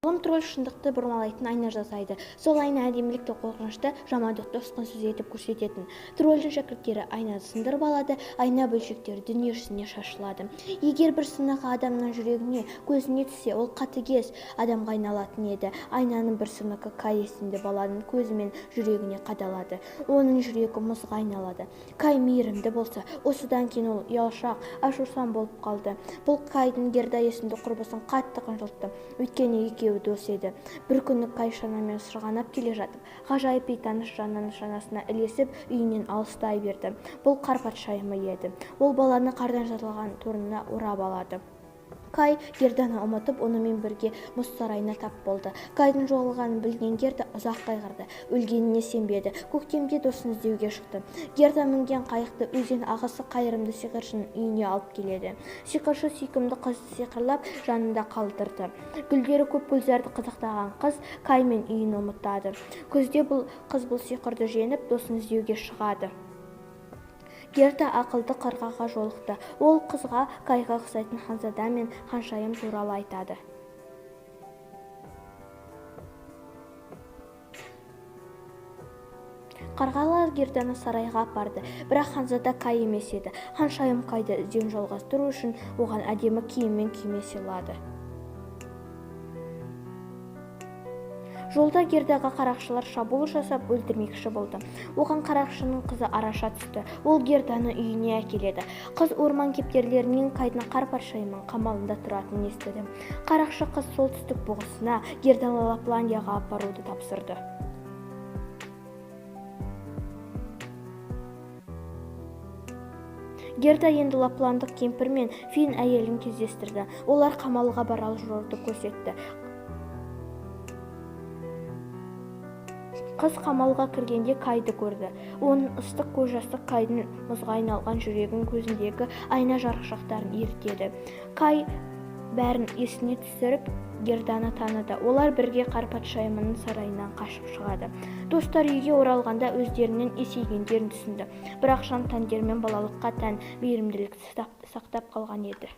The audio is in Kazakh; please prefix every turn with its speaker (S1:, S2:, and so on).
S1: Ғалым тролль шындықты бұрмалайтын айна жасайды. Сол айна әдемілікті қорқынышты, жамандықты ұсқынсыз етіп көрсететін. Тролльдің шәкірттері айнаны сындырып алады, айна бөлшектері дүние жүзіне шашылады. Егер бір сынығы адамның жүрегіне, көзіне түссе, ол қатыгез адамға айналатын еді. Айнаның бір сынығы Кай есімді баланың көзі мен жүрегіне қадалады. Оның жүрегі мұзға айналады. Кай мейірімді болса, осыдан кейін ол ұялшақ, ашушаң болып қалды. Бұл Кайдың Герда есімді құрбысын қатты қынжылтты. Өйткені екеуі дос еді. Бір күні Кай шанамен сырғанап келе жатып, ғажайып бейтаныс жанның шанасына ілесіп, үйінен алыстай берді. Бұл Қар патшайымы еді. Ол баланы қардан жасалған торына орап алады. Кай Герданы ұмытып, онымен бірге мұз сарайына тап болды. Кайдың жоғалғанын білген Герда ұзақ қайғырды, өлгеніне сенбеді. Көктемде досын іздеуге шықты. Герда мінген қайықты өзен ағысы қайырымды сиқыршының үйіне алып келеді. Сиқыршы сүйкімді қызды сиқырлап, жанында қалдырды. Гүлдері көп гүлзарды қызықтаған қыз Кай мен үйін ұмытады. Күзде бұл қыз бұл сиқырды жеңіп, досын іздеуге шығады. Герда ақылды қарғаға жолықты. Ол қызға Кайға ұқсайтын ханзада мен ханшайым туралы айтады. Қарғалар Герданы сарайға апарды, бірақ ханзада Кай емес еді. Ханшайым Кайды іздеуін жалғастыру үшін оған әдемі киім мен күйме сыйлады. Жолда Гердаға қарақшылар шабуыл жасап өлтірмекші болды. Оған қарақшының қызы араша түсті. Ол Герданы үйіне әкеледі. Қыз орман кептерлерінен Кайдың Қар патшайымның қамалында тұратынын естіді. Қарақшы қыз солтүстік бұғысына Герданы Лапландияға апаруды тапсырды. Герда енді лапландық кемпір мен фин әйелін кездестірді. Олар қамалға барар жолды көрсетті. Қыз қамалға кіргенде Кайды көрді. Оның ыстық көз жасы Кайдың мұзға айналған жүрегін көзіндегі айна жарықшақтарын ерітеді. Кай бәрін есіне түсіріп, Герданы таныды. Олар бірге Қар патшайымының сарайынан қашып шығады. Достар үйге оралғанда өздерінің есейгендерін түсінді. Бірақ жан тәндерімен балалыққа тән мейірімділікті сақтап қалған еді.